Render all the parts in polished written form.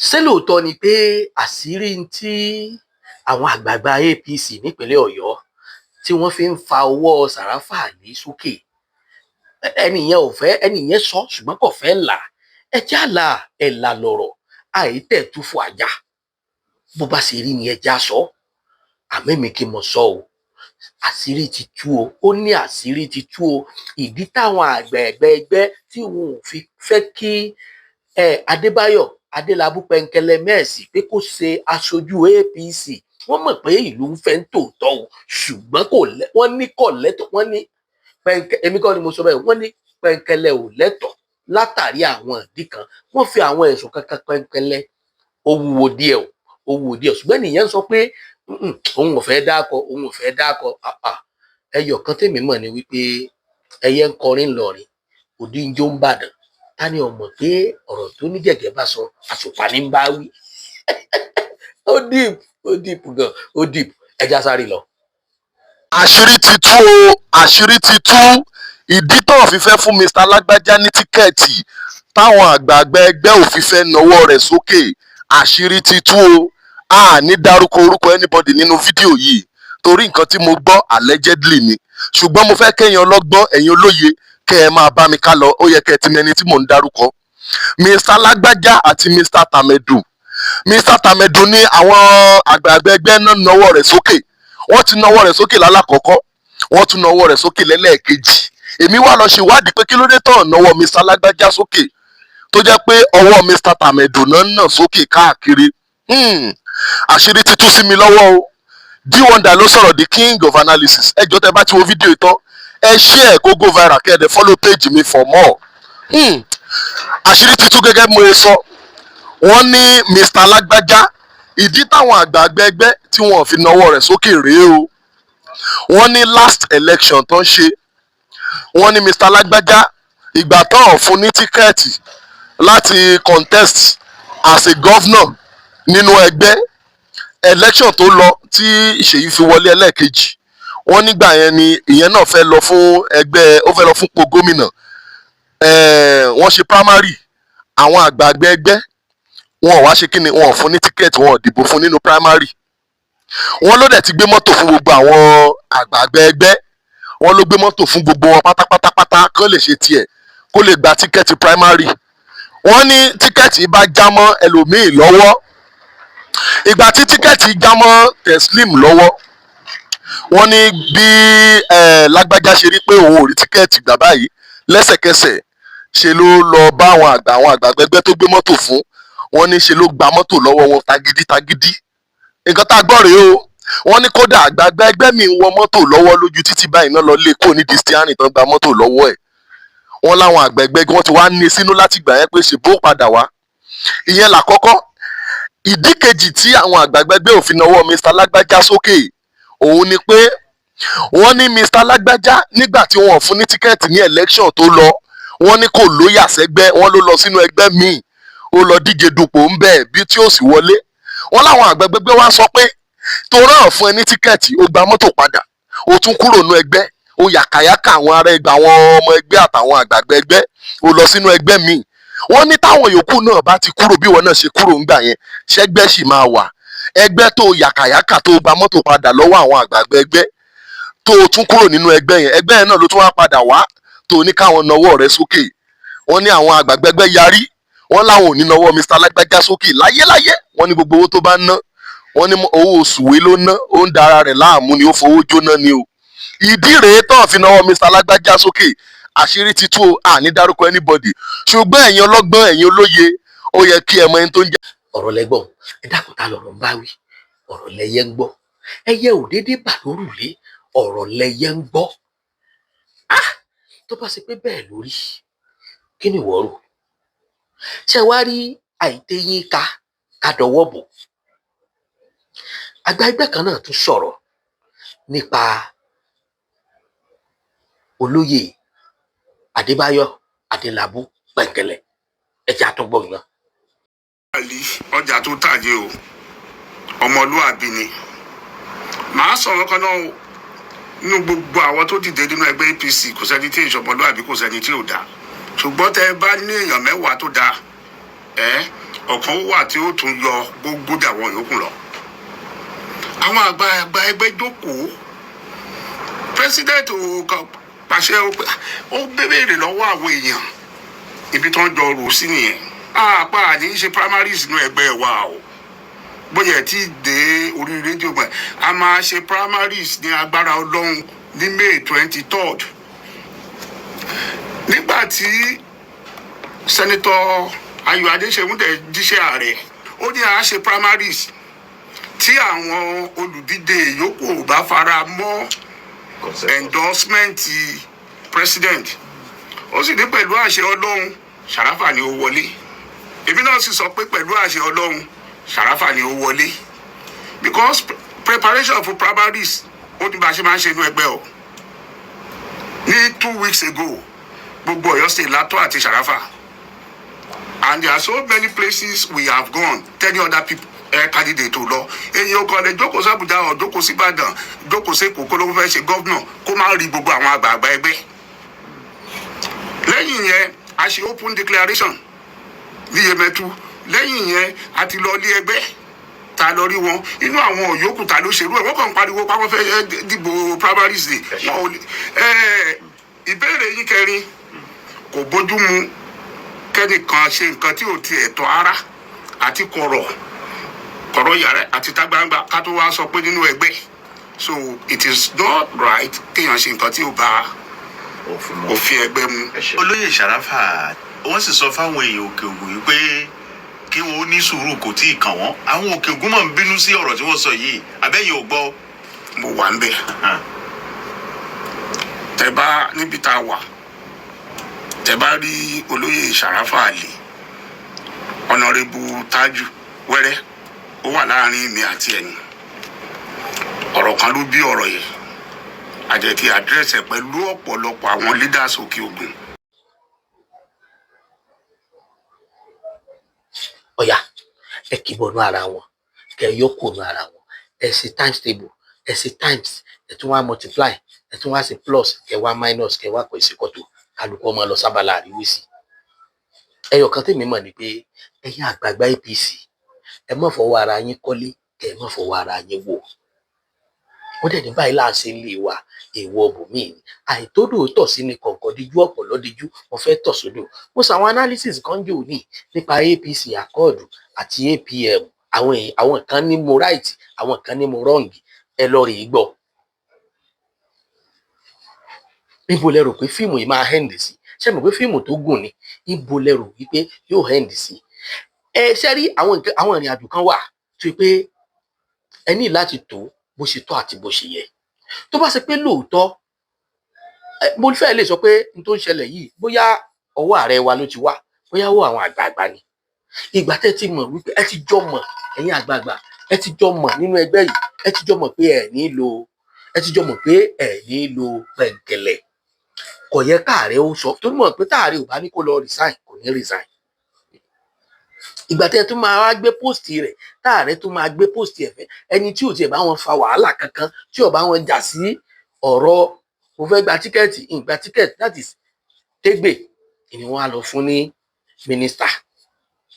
Ṣé lóòótọ́ ni pé àṣírí tí àwọn àgbààgbà APC nípínlẹ̀ Ọ̀yọ́ tí wọ́n fi ń fa ọwọ́ Sàràfà Àlì sókè? Ẹni yẹn ò fẹ́, ẹni yẹn sọ, ṣùgbọ́n kò fẹ́ là. Ẹ já là, ẹ̀ là lọ̀rọ̀ àìtẹ̀ túfọ̀ àjà. Bó bá ṣe rí ni ẹ já sọ. Àmọ́ èmi kí mo sọ o, àṣírí ti tú o. Ó ní àṣírí ti tú o. Ìdí táwọn àgbẹ̀ẹ̀gbẹ́ ẹgbẹ́ tí wọn ò fi fẹ́ kí ẹ Adébáyọ̀ Adélábù Pẹ̀ǹkẹlẹmẹ́ẹ̀sì pé kó ṣe aṣojú APC, wọ́n mọ̀ pé ìlú ń fẹ́ ń tòótọ́ o, ṣùgbọ́n kò lẹ́, wọ́n ní kò lẹ́tọ̀. Wọ́n ní Pẹ̀ǹkẹ́, èmi kọ́ ni mo sọ bẹ́ẹ̀, wọ́n ní Pẹ̀ǹkẹlẹ ò lẹ́tọ̀ látàrí àwọn ìdí kan. Wọ́n fi àwọn ẹ̀sùn kankan Pẹ̀ǹkẹlẹ. Ó wúwo díẹ̀ o, ó wúwo díẹ̀, ṣùgbọ́n nìyẹn sọ pé òun ò fẹ́ dákọ, òun ò fẹ́ dákọ. Ẹyọ kan tèmi mọ̀ ni wípé ẹyẹ ń kọrin ńlọrin, òdì ń jó ń bàdàn. Ta ni ò mọ̀ pé ọ̀rọ̀ tó ní gẹ̀gẹ́ bá sọ, àsùpà ní ń bá wí? Ó deep, ó deep gan, ó deep. Ẹja sáré lọ. Àṣírí ti tú o, àṣírí ti tú. Ìdí tó fi fẹ́ fún Mr Lágbájá ní ticket, táwọn àgbààgbà ẹgbẹ́ ò fi fẹ́ nawọ́ rẹ̀ sókè, àṣírí ti tú o. A ní dárúkọ orúkọ anybody nínú fídíò yìí, torí nǹkan tí mo gbọ́ allegedly ni, ṣùgbọ́n mo fẹ́ kẹ́yìn ọlọ́gbọ́n, ẹ̀yin olóye, kẹ́ ẹ máa bá mi ká lọ. Ó yẹ kẹ́ ẹ ti mẹni tí mò ń dárúkọ, Mr Lágbájá àti Mr Tàmẹ̀dù. Mr Tàmẹ̀dù ní àwọn àgbààgbà ẹgbẹ́ náà nawọ́ rẹ̀ sókè. Wọ́n ti nawọ́ rẹ̀ sókè lálákọ̀ọ́kọ́, wọ́n tún nawọ́ rẹ̀ sókè lẹ́lẹ́ẹ̀kejì. Èmi wá lọ ṣèwádìí pé kí ló dé tán nawọ́ Mr Lágbájá sókè, tó jẹ́ pé ọwọ́ Mr Tàmẹ̀dù náà nà sókè káàkiri. Àṣírí ti tú sí mi lọ́wọ́ o. D-Wonder ló sọ̀rọ̀, the king of analysis. Ẹ jọ̀ọ́, tẹ́ bá ti wo fídíò ìtàn, ẹ share kó go viral, kẹ́ ẹ dẹ̀ follow page mi for more. Àṣírí ti tú. Gẹ́gẹ́ bí mo ṣe sọ, wọ́n ní Mr Lágbájá, ìdí táwọn àgbààgbà ẹgbẹ́ tí wọ́n fi nawọ́ rẹ̀ sókè rèé o. Wọ́n ní last election tó ń ṣe, wọ́n ní Mr Lágbájá, ìgbà tán fún ní ticket láti contest as a governor nínú ẹgbẹ́, election tó lọ tí Ṣèyí fi wọlé ẹlẹ́ẹ̀kejì, wọ́n nígbà yẹn ni ìyẹn náà fẹ́ lọ fún ẹgbẹ́, ó fẹ́ lọ fúnpò gómìnà. Wọ́n ṣe primary, àwọn àgbààgbà ẹgbẹ́ wọn ò wá ṣe kíni, wọn ò fún ní ticket, wọn ò dìbò fún nínú primary. Wọ́n ló dẹ̀ ti gbé mọ́tò fún gbogbo àwọn àgbààgbà ẹgbẹ́. Wọ́n ló gbé mọ́tò fún gbogbo wọn pátápátápátá kó lè ṣe tiẹ̀, kó lè gba ticket primary. Wọ́n ní ticket bá já mọ́ ẹlòmíì lọ́wọ́. Ìgbà tí ticket já mọ́ Teslim lọ́wọ́, wọ́n ní bí Lágbájá ṣe rí pé òun ò rí ticket gbà báyìí, lẹ́sẹ̀kẹsẹ̀ ṣe ló lọ bá àwọn àgbà, àwọn àgbààgbà ẹgbẹ́ tó gbé mọ́tò fún. Wọ́n ní ṣe ló gba mọ́tò lọ́wọ́ wọn tagídí tagídí. Nǹkan tá a gbọ́ rèé o. Wọ́n ní kódà, àgbààgbà ẹgbẹ́ mi ń wọ mọ́tò lọ́wọ́ lójú títí báyìí náà lọ lé kó nídìí steering tán, gba mọ́tò lọ́wọ́ ẹ̀. Wọ́n láwọn àgbẹ̀gbẹ́ wọ́n ti wá ní sínú láti gbà yẹn pé ṣe bó padà wá. Ìyẹn làkọ́kọ́. Ìdí kejì tí àwọn àgbààgbà ẹgbẹ́ ò fi nawọ́ Mr Lágbájá sókè, òun ni pé wọ́n ní Mr Lágbájá, nígbà tí wọ́n fún ní ticket ní election tó lọ, wọ́n ní kò loyal sẹ́gbẹ́. Wọ́n ló lọ sínú ẹgbẹ́ míì, ó lọ díje dupò ń bẹ́ẹ̀ bí tí ó sì wọlé. Wọ́n láwọn àgbẹ̀gbẹ́gbẹ́ wá sọ pé tó rán fún ẹ ní ticket, ó gba mọ́tò padà, ó tún kúrò nú ẹgbẹ́, ó yàkàyàkà àwọn ará ẹgbẹ́, àwọn ọmọ ẹgbẹ́ àtàwọn àgbààgbà ẹgbẹ́, ó lọ sínú ẹgbẹ́ míì. Wọ́n ní táwọn yòókù náà bá ti kúrò bí wọn náà ṣe kúrò ńgbà yẹn, ṣẹ́gbẹ́ sì máa wà? Ẹgbẹ́ tó yàkàyàkà, tó gba mọ́tò padà lọ́wọ́ àwọn àgbààgbà ẹgbẹ́, tó tún kúrò nínú ẹgbẹ́ yẹn, ẹgbẹ́ yẹn náà ló tún wá padà wá tó ní káwọn nawọ́ rẹ̀ sókè. Wọ́n ní àwọn àgbààgbà ẹgbẹ́ yarí, wọ́n láwọn ò ní nawọ́ Mr Lágbájá sókè láyéláyé. Wọ́n ní gbogbo owó tó bá ń ná, wọ́n ní owó òṣùwé ló ná, ó ń dara rẹ̀ láàmú ni, ó fowó jóná ni o. Ìdí rèé tán fi nawọ́ Mr Lágbájá sókè. Àṣírí ti tú o. Àní dárúkọ anybody, ṣùgbọ́n ẹ̀yin ọlọ́gbọ́n, ẹ̀yin olóye, ó yẹ kí ẹ mọ ẹni tó ń jẹ́. Ọ̀rọ̀ lẹ́gbọ̀n. Ẹ dákun, ta lọ̀rọ̀ ń bá wí? Ọ̀rọ̀ lẹyẹ ń gbọ́. Ẹyẹ ò déédéé bà lórùlé. Ọ̀rọ̀ lẹyẹ ń gbọ́. Ah, tó bá ṣe pé bẹ́ẹ̀ lórí, kí ni ìwọ rò? Ṣé wàá rí àìtéyín ká ká dọwọ́ bò? Àgbà ẹgbẹ́ kan náà tún sọ̀rọ̀ nípa olóyè Adébáyọ̀ Adélábù Pẹ̀ǹkẹ̀lẹ̀. Ẹ̀jẹ̀ àtúngbọ̀n náà. Àlì ọjà tó tàjé o, ọmọlúàbí ni. Màá sọ̀rọ̀ kan náà o. Nínú gbogbo àwọn tó dìde nínú ẹgbẹ́ APC, kò sẹ́ni tí ìṣọmọlúàbí, kò sẹ́ni tí ò dáa, ṣùgbọ́n tẹ́ ẹ bá ní èèyàn 10 tó dáa, ẹ Ọ̀kan wà tí ó tún yọ gbogbo dàwọn yòókù lọ. Àwọn àgbààgbà ẹgbẹ́ jókòó, president ò kàn pàṣẹ, ó béèrè lọ́wọ́ àwọn èèyàn. Ibi tó ń jọ rò sí nìyẹn. Àpá àní ṣe primaries nínú ẹgbẹ́ wa o. Bóyá ẹ ti dé orí rédíò mọ́, a máa ṣe primaries ní agbára Ọlọ́run ní May 23rd. Nígbà tí Senator Ayọ̀ Adéṣeun dẹ̀ jíṣẹ́ ààrẹ, ó ní a ṣe primaries tí àwọn olùdíje yòókù ò bá fara mọ́ endorsement president. Ó sì ní pẹ̀lú àṣẹ Ọlọ́run, Sàràfà ni ó wọlé. Èmi náà sì sọ pé pẹ̀lú àṣẹ Ọlọ́run, Sàràfà ni ó wọlé, because preparation for primaries, ó ní bá a ṣe máa ń ṣe inú ẹgbẹ́ o. Ní 2 weeks ago, gbogbo Ọ̀yọ́ State látọ̀ àti Sàràfà, and there are so many places we have gone, tell other people candidate tó lọ. Èyàn kan lè jókòó sí Àbújá ọ, jókòó sí Ìbàdàn, jókòó sí Èkó, kó ló fẹ́ ṣe governor, kó má rí gbogbo àwọn àgbààgbà ẹgbẹ́. Lẹ́yìn yẹn, a ṣe open declaration ní Yemẹtu. Lẹ́yìn yẹn, a ti lọ ilé ẹgbẹ́, ta lọ rí wọn inú àwọn yòókù. Ta ló ṣerú ẹ̀? Wọ́n kàn ń pariwo páwọn fẹ́ dìbò primaries ni wọn ò lè. Ìbéèrè yín kẹrin, kò bójú mu kẹ́nìkan ṣe nǹkan tí ò tiẹ̀ tọ́ ara àti kọ̀rọ̀ kọ̀rọ̀ yàrá àti tá gbangba, ká tó wá sọ pé nínú ẹgbẹ́. So it is not right kéèyàn ṣe nǹkan tí ò bá òfin mu. Òfin ẹgbẹ́ mu. Ẹ ṣé. Olóyè Sàràfà, wọ́n sì sọ fáwọn èèyàn Òkè Ògùn yìí pé kí wọn ó ní sùúrù, kò tí ì kàn wọ́n. Àwọn Òkè Ògùn mọ̀ ń bínú sí ọ̀rọ̀ tí wọ́n sọ yìí. Abẹ́yẹ ò gbọ́? Mo wà ń bẹ̀. Tẹ bá níbi tá a wà, tẹ bá rí olóyè Sàràfà Àlì, Honourable Tájù Wẹ́rẹ́, ó wà láàrin mi àti ẹ̀yìn. Ọ̀rọ̀ kan ló bí ọ̀rọ̀ yẹn, àjẹtí address ẹ̀ pẹ̀lú ọ̀pọ̀lọpọ̀ àwọn leaders Òkè Ògùn. Ọ̀yà, ẹ kì bọ̀nú ara wọn, kẹ yọ kònú ara wọn. Ẹ ṣe times table, ẹ ṣe times, ẹ tún wá multiply, ẹ tún wá ṣe plus, kẹ wá minus, kẹ wá pèsè kọ́tò. Kálukú ọmọ lọ sábàlá àríwísí. Ẹyọ kan tèmi mọ̀ ni pé ẹ̀yin àgbààgbà APC, ẹ má fọwọ́ ara yín kọ́lé, kẹ ẹ má fọwọ́ ara yín wò. Wọ́n dẹ̀ ní báyìí là ń ṣe ń lé wa, èèwọ̀ bòmíì ni àìtódò tọ̀ sí ni kọ̀ọ̀kan díjú, ọ̀pọ̀ lọ́díjú wọ́n fẹ́ tọ̀ sódò. Mo ṣàwọn analysis kan jò ní nípa APC Accord àti APM. Àwọn èèyàn, àwọn kan ní mo right, àwọn kan ní mo wrong. Ẹ lọ rèé gbọ́. Níbo lẹ rò pé fíìmù yìí máa end sí? Ṣé mo pé fíìmù tó gùn ni? Níbo lẹ rò wípé yóò end sí? Ẹ ṣe rí àwọn nǹkan, àwọn ìrìn àjò kan wà tó yẹ pé ẹ ní láti tó bó ṣe tọ́ àti bó ṣe yẹ. Tó bá ṣe pé lóòótọ́, mo fẹ́ lè sọ pé n tó ń ṣẹlẹ̀ yìí, bóyá ọwọ́ ààrẹ wa ló ti wá, bóyá ọwọ́ àwọn àgbààgbà ni. Ìgbà tẹ́ ti mọ̀ wípé ẹ ti jọ mọ̀, ẹ̀yin àgbààgbà, ẹ ti jọ mọ̀ nínú ẹgbẹ́ yìí, ẹ ti jọ mọ̀ pé ẹ ní lo, ẹ ti jọ mọ̀ pé ẹ ní lo pẹ̀ǹkẹ̀lẹ̀, kò yẹ káàrẹ ó sọ torí mọ̀ pé táàrẹ ò bá ní kó lọ resign, kò ní resign. Ìgbà tẹ́ ẹ tún máa wá gbé post rẹ̀, táàrẹ tún máa gbé post ẹ̀ fẹ́ ẹni tí ò tiẹ̀ bá wọn fa wàhálà kankan, tí ò bá wọn jà sí ọ̀rọ̀ mo fẹ́ gba ticket, ń gba ticket, that is Tégbè, ni wọ́n á lọ fún ní mínísítà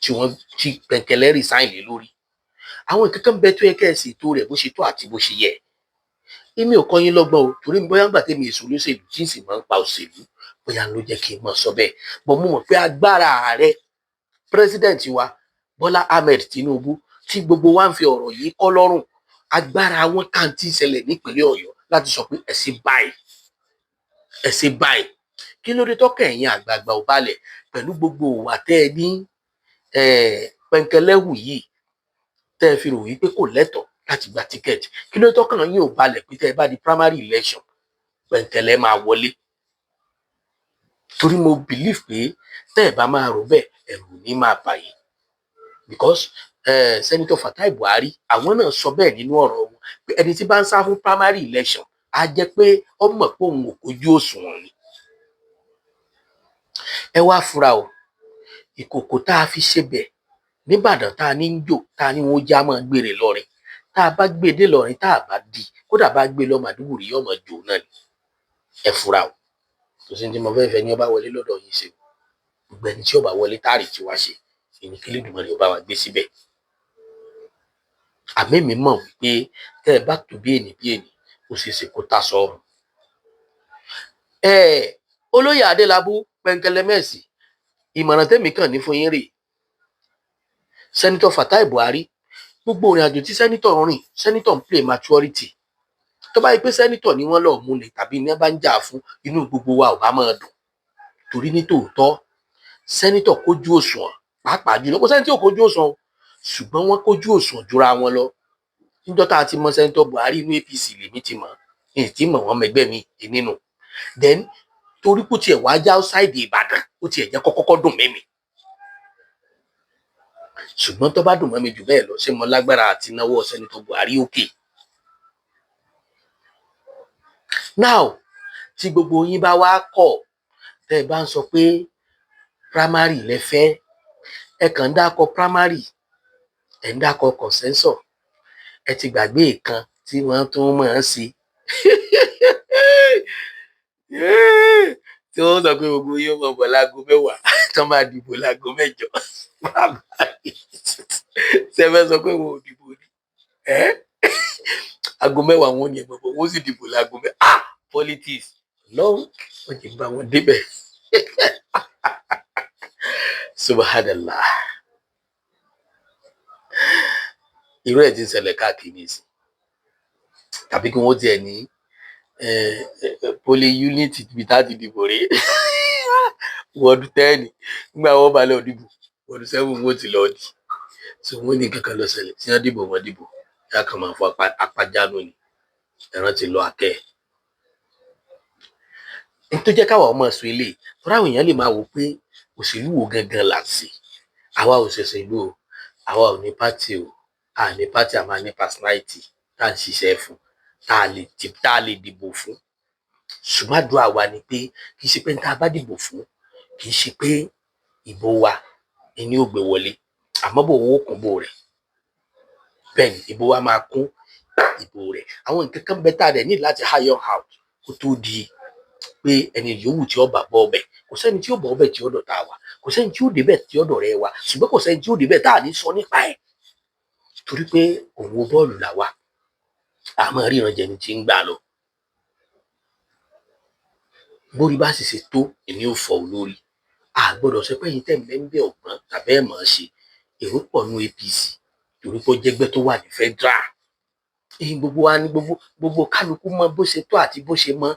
tí wọ́n ti pẹ̀ǹkẹ̀lẹ̀ resign lé lórí. Àwọn nǹkan kan bẹ tó yẹ kẹ́ ẹ ṣètò rẹ̀ bó ṣe tó àti bó ṣe yẹ. Èmi ò kọ́ yín lọ́gbọ́n o, torí bóyá ńgbà tèmi èso olóṣèlú tí ń sì máa ń pa òṣèlú, bóyá ló jẹ́ kí n máa sọ bẹ́ẹ̀ bọ́. Mo mọ̀ pé agbára ààrẹ, president wa Bọ́lá Ahmed Tinubu, tí gbogbo wa ń fi ọ̀rọ̀ yìí kọ́ lọ́rùn, agbára wọn kàn tí ń ṣẹlẹ̀ nípínlẹ̀ Ọ̀yọ́ láti sọ pé ẹ ṣe báyìí, ẹ ṣe báyìí. Kí ló dé tọ́kàn ẹ̀yin àgbààgbà ò balẹ̀ pẹ̀lú gbogbo ìwà tẹ́ ẹ ní pẹ̀ǹkẹ̀lẹ́hù yìí, tẹ́ ẹ fi rò wípé kò lẹ́tọ̀ọ́ láti gba ticket? Kí ló dé tọ́kàn yín ò balẹ̀ pé tẹ́ ẹ bá di primary election, pẹ̀ǹkẹ̀lẹ́ máa wọlé? Torí mo believe pé tẹ́ ẹ bá máa rò bẹ́ẹ̀, ẹ̀rù ní máa bà yín, because Senator Fatai Buhari, àwọn náà sọ bẹ́ẹ̀ nínú ọ̀rọ̀ wọn pé ẹni tí bá ń sá fún primary election, á jẹ́ pé ó mọ̀ pé òun ò kójú òṣùwọ̀n ni. Ẹ wá fura o. Ìkòkò tá a fi ṣebẹ̀ nìbàdàn, tá a ní ń jò, tá a ní wọn ó já máa gbére lọrin, tá a bá gbé e dé lọrin, tá a bá dì í, kódà bá gbé e lọ Màdúgùrí, yóò máa jò náà ni. Ẹ fura o. Kò sí ní tí mo fẹ́ fẹ́ ní ọba wọlé lọ́dọ̀ yín ṣe. Gbogbo ẹni tí ó bá wọlé táàrí tí wá ṣe. Èmi kí Elédùmarè ó bá wa gbé síbẹ̀. Àmọ́ èmi mọ̀ wípé tẹ́ ẹ bá tó bí ènì bí ènì, ó ṣeé ṣe kó tá sọ́run. Olóyè Adélábù Pẹ̀ǹkẹ̀lẹ̀mẹ́sì, ìmọ̀ràn tẹ́mi kàn ní fún yín rèé. Senator Fatai Buhari, gbogbo ìrìn àjò tí senator ń rìn, senator ń play maturity. Tó bá yẹ pé senator ni wọ́n lọ́ọ́ mú ni tàbí ní wọ́n bá ń jà fún, inú gbogbo wa ò bá máa dùn, torí ní tòótọ́ senator kójú òṣùwọ̀n. Pàápàá jùlọ, kò sẹ́ni tí ò kójú òṣùwọ̀n o, ṣùgbọ́n wọ́n kójú òṣùwọ̀n jura wọn lọ. Níjọ́ tá a ti mọ Senator Buhari, inú APC lèmi ti mọ̀, ní tí mọ̀ wọ́n mẹgbẹ́ mi nínú. Then torí kó tiẹ̀ wá já outside Ìbàdàn, ó tiẹ̀ jẹ́ kọ́kọ́kọ́ dùn mímì. Ṣùgbọ́n tó bá dùn mọ́ mi jù bẹ́ẹ̀ lọ, ṣé mo lágbára àti náwó Senator Buhari òkè? Now, tí gbogbo yín bá wá kọ̀, tẹ́ ẹ bá ń sọ pé primary lẹ fẹ́, ẹ kàn ń dákọ primary, ẹ ń dákọ consensus, ẹ ti gbàgbé ìkan tí wọ́n tún máa ń ṣe, tí wọ́n sọ pé gbogbo yín ó máa bọ̀ láago 10, tí wọ́n máa dìbò láago 8. Ṣé ẹ fẹ́ sọ pé wọn ò dìbò ni? Aago 10 wọn ò ní ẹ mọ̀ bọ̀, wọ́n sì dìbò láago 10. Ah, politics lọ́wọ́, wọ́n ti bá wọn débẹ̀. Subhanallah, irú ẹ̀ ti ń ṣẹlẹ̀ káàkiri nísìn. Tàbí kí wọ́n tiẹ̀ ní polling unit ibi tá a ti dìbò rèé, ward 10, nígbà wọ́n bá lọ dìbò, ward 7 wọ́n ti lọ dì. So wọ́n ní kankan lọ ṣẹlẹ̀ tí wọ́n dìbò, wọ́n dìbò yá kan máa fọ apájánu ni ẹran ti lọ àkẹ́ ẹ̀. Tó jẹ́ káwa ọmọ sọ eléyìí, tọ́ra àwọn èèyàn lè máa wò pé òṣèlú wo gangan là ń ṣe. Àwa ò ṣẹ̀ṣẹ̀ lú o, àwa ò ní party o, a ní party, a máa ní personality tá à ń ṣiṣẹ́ fún, tá a lè dìbò fún. Ṣùgbọ́n àdúrà wa ni pé kì í ṣe pé tá a bá dìbò fún, kì í ṣe pé ìbò wa ẹni ò gbé wọlé, àmọ́ bò owó kún bò rẹ̀. Bẹ́ẹ̀ ni ìbò wa máa kún ìbò rẹ̀. Àwọn nǹkan kan bẹ tá a dẹ̀ ní láti iron out kó tó di pé ẹni yòówù tí ó bá bọ́ ọbẹ̀. Kò sẹ́ni tí ó bọ́ ọbẹ̀ tí ó dọ̀tá wa, kò sẹ́ni tí ó débẹ̀ tí ó dọ̀rẹ́ wa, ṣùgbọ́n kò sẹ́ni tí ó débẹ̀ tá a ní sọ nípa ẹ̀, torí pé òun bọ́ọ̀lù là wa, àmọ́ ríran jẹni tí ń gbà lọ. Bórí bá sì ṣe tó, èmi ò fọ olórí. A gbọ́dọ̀ sọ pé ẹ̀yin tẹ̀ ń bẹ́ ń bẹ́ ọ̀gbọ́n tàbí ẹ̀ mọ̀ ọ́n ṣe. Èrò pọ̀ nú APC torí pé ó jẹ́gbẹ́ tó wà ní federal. Èyí gbogbo wa ní gbogbo kálukú mọ bó ṣe tó àti bó ṣe mọ.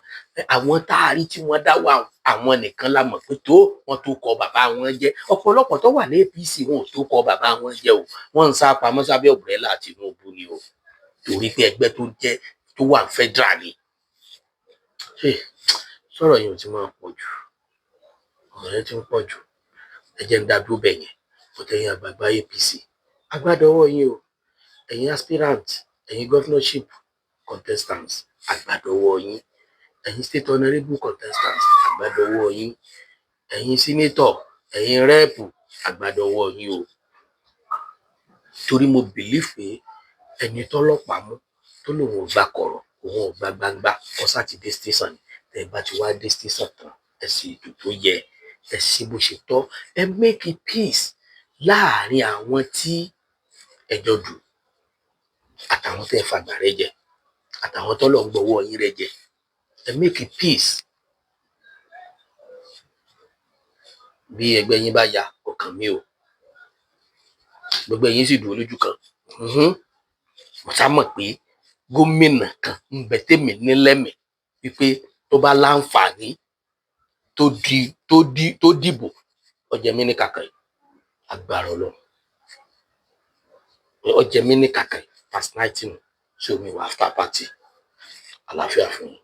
Àwọn tá a rí tí wọ́n dá wà, àwọn nìkan la mọ̀ pé tó wọ́n tó kọ bàbá wọn jẹ́. Ọ̀pọ̀lọpọ̀ tó wà ní APC, wọn ò tó kọ bàbá wọn jẹ́ o. Wọ́n ń sá pamọ́ sábẹ́ umbrella Tinubu ni o, torí pé ẹgbẹ́ tó jẹ́ tó wà ní federal ni. Sọ̀rọ̀ yìí ò ti máa pọ̀ jù, ọ̀rọ̀ yẹn ti ń pọ̀ jù. Ẹ jẹ́ ń dá dúró bẹ̀ yẹn. Ọ̀tẹ̀yìn àgbààgbà APC, agbádọwọ́ yín o. Ẹ̀yin aspirant, ẹ̀yin governorship contestants, àgbàdọwọ́ yín. Ẹ̀yin state honourable contestants, àgbàdọwọ́ yín. Ẹ̀yin senator, ẹ̀yin rep, àgbàdọwọ́ yín o, torí mo believe pé ẹni tọ́lọ́pàá mú tó lòun ò gba kọ̀rọ̀, òun ò gba gbangba, kó sá ti dé station ni. Tẹ́ ẹ bá ti wá dé station tán, ẹ sì ètò tó yẹ, ẹ ṣe bó ṣe tọ́, ẹ make peace láàrin àwọn tí ẹjọ́ dù àtàwọn tẹ́ ẹ fàgbà rẹ jẹ àtàwọn tọ́lọ̀ ń gbọ́wọ́ yín rẹ jẹ. Ẹ make peace. Bí ẹgbẹ́ yín bá ya ọkàn mi o, gbogbo ẹ̀yin sì dúró lójú kan. Mo sá mọ̀ pé gómìnà kan ń bẹ tèmi nílẹ̀mí wípé tó bá láǹfààní tó dìbò, ó jẹ mí ní kàkàn yìí, agbára Ọlọ́run, ó jẹ mí ní kàkàn yìí. Personality nù sí omi wà after party. Àlàáfíà fún yín.